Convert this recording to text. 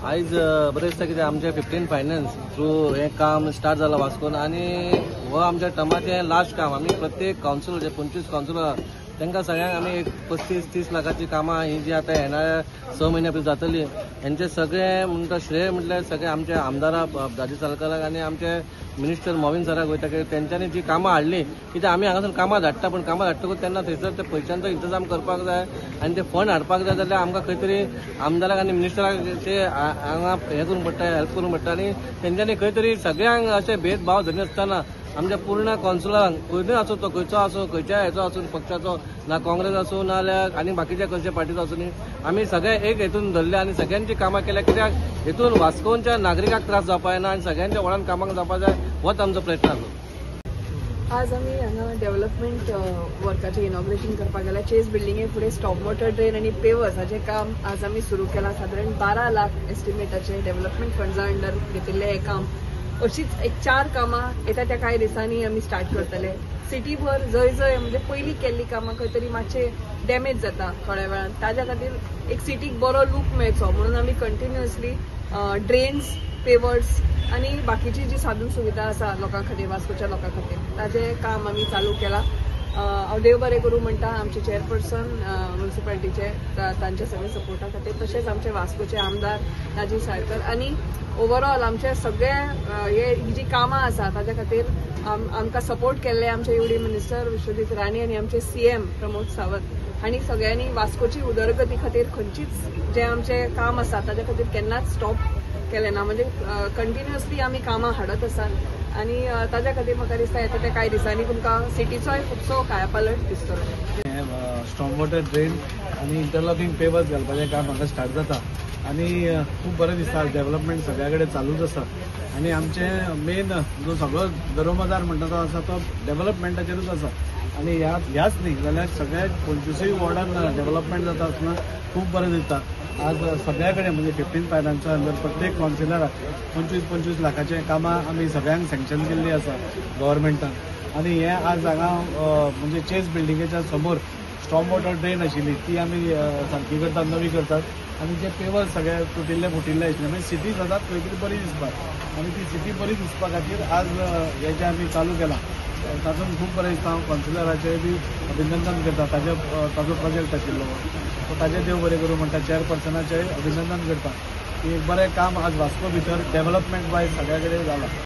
आयज बरें दिसता कित्याक आमचे 15 फायनान्स थ्रू हें काम स्टार्ट जालां वास्कोन आनी हो आमच्या टर्माचें लास्ट काम. आमी प्रत्येक कावन्सिलर जे 25 कावन्सिलर तांकां सगळ्यांक आमी एक 35-30 लाखाची कामां ही जी आतां येणाऱ्या 6 म्हयन्या भितर जातली. हेंचे सगळे म्हणटा श्रेय म्हटल्यार सगळे आमचे आमदारा दाजी सालकाराक आनी आमचे मिनिस्टर मोविन सराक वयता कित्याक तेंच्यांनी जी कामां हाडली. कित्याक आमी हांगासून कामां धाडटा पूण कामां धाडटकूच तेन्ना थंयसर ते पयशांचो इंतजाम करपाक जाय आनी ते फंड हाडपाक जाय जाल्यार आमकां खंय तरी आमदाराक आनी मिनिस्टराक ते हांगा हें करूंक पडटा, हेल्प करूंक पडटा आनी तेंच्यांनी खंय तरी सगळ्यांक अशें भेदभाव धरिनासतना आमच्या पूर्ण कावन्सिलरांक खंयतूय आसूं तो खंयचो आसूं खंयच्या हेचो आसूं पक्षाचो ना काँग्रेस आसूं ना जाल्यार आनी बाकीच्या खंयच्या पार्टीचो आसूं न्ही, आमी सगळे एक हेतून धरले आनी सगळ्यांची कामां केल्या. कित्याक हेतून वास्कोच्या नागरिकांक त्रास जावपा जायना आनी सगळ्यांच्या व्हडान कामाक जावपा जाय होच आमचो प्रयत्न आसलो. आज आमी हांगा डेव्हलपमेंट वर्काचें इनॉग्रेशन करपाक गेल्या. चेस बिल्डिंगे फुडें स्टॉप वॉटर ड्रेन आनी पेवर्स हाचें काम आज आमी सुरू केलां. सादारण 12 लाख एस्टिमेटाचें डेव्हलपमेंट फंड्सा अंडर घेतिल्लें हें काम. अशीच एक 4 कामां येता त्या कांय दिसांनी आमी स्टार्ट करतले. सिटीभर जंय जंय म्हणजे पयलीं केल्लीं कामां खंय तरी मातशें डॅमेज जाता थोड्या वेळान, ताज्या खातीर एक सिटीक बरो लूक मेळचो म्हणून आमी कंटिन्युअसली ड्रेन्स, पेवर्स आनी बाकीची जी साधन सुविधा आसा लोकां खातीर, वास्कोच्या लोकां खातीर ताजें काम आमी चालू केलां. हांव देव बरें करूं म्हणटा आमचे चेअरपर्सन म्युनिसिपालिटीचे तांच्या सगळे सपोर्टा खातीर, तशेंच आमचे वास्कोचे आमदार राजीव साळकर आनी ओवरऑल आमचे सगळे हे ही जी कामां आसा ताज्या खातीर आमकां सपोर्ट केल्ले आमचे युडी मिनिस्टर विश्वजीत राणे आनी आमचे CM Pramod Sawant हांणी सगळ्यांनी वास्कोची उदरगती खातीर खंयचीच जें आमचें काम आसा ताज्या खातीर केन्नाच स्टॉप केलें ना. म्हणजे कंटिन्युअसली आमी कामां हाडत आसात आनी ताज्या खातीर म्हाका दिसता येता त्या कांय दिसांनी तुमकां सिटीचोय खुबसो कायापालट दिसतलो. स्टॉम वॉटर ड्रेन आनी इंटरलॉकिंग पेवर्स घालपाचें काम हांगा स्टार्ट जाता आनी खूब बरें दिसता. डेव्हलपमेंट सगळ्या कडेन चालूच आसा आनी आमचें मेन जो सगळो दरोमदार म्हणटा तो आसा तो डेव्हलपमेंटाचेरूच आसा आनी ह्याच न्ही जाल्यार सगळ्या 25 वॉर्डान डेव्हलपमेंट जाता आसतना खूब बरें दिसता. आज सगळ्या कडेन म्हणजे 15 फायनान्सा अंडर प्रत्येक कावन्सिलराक 25-25 लाखाचें कामां आमी सगळ्यांक सँक्शन केल्ली आसा गव्हर्मेंटान. आनी हें आज हांगा म्हणजे चेस बिल्डिंगेच्या समोर स्टॉम वॉटर ड्रेन आशिल्ली ती आमी सारकी करतात, नवी करतात आनी जे पेवर्स सगळे तुटिल्ले फुटिल्ले आशिल्ले म्हणजे सिटी सदांच खंय तरी बरी दिसपाक आनी ती सिटी बरी दिसपा खातीर आज हें जें आमी चालू केलां तातूंत खूब बरें दिसता. हांव कावन्सिलराचें बी अभिनंदन करता, ताजो प्रोजेक्ट आशिल्लो सो ताजें देव बरें करूं म्हणटा. चेअरपर्सनाचें अभिनंदन करता की एक बरें काम आज वास्को भितर डेव्हलपमेंट वायज सगळ्या कडेन जालां.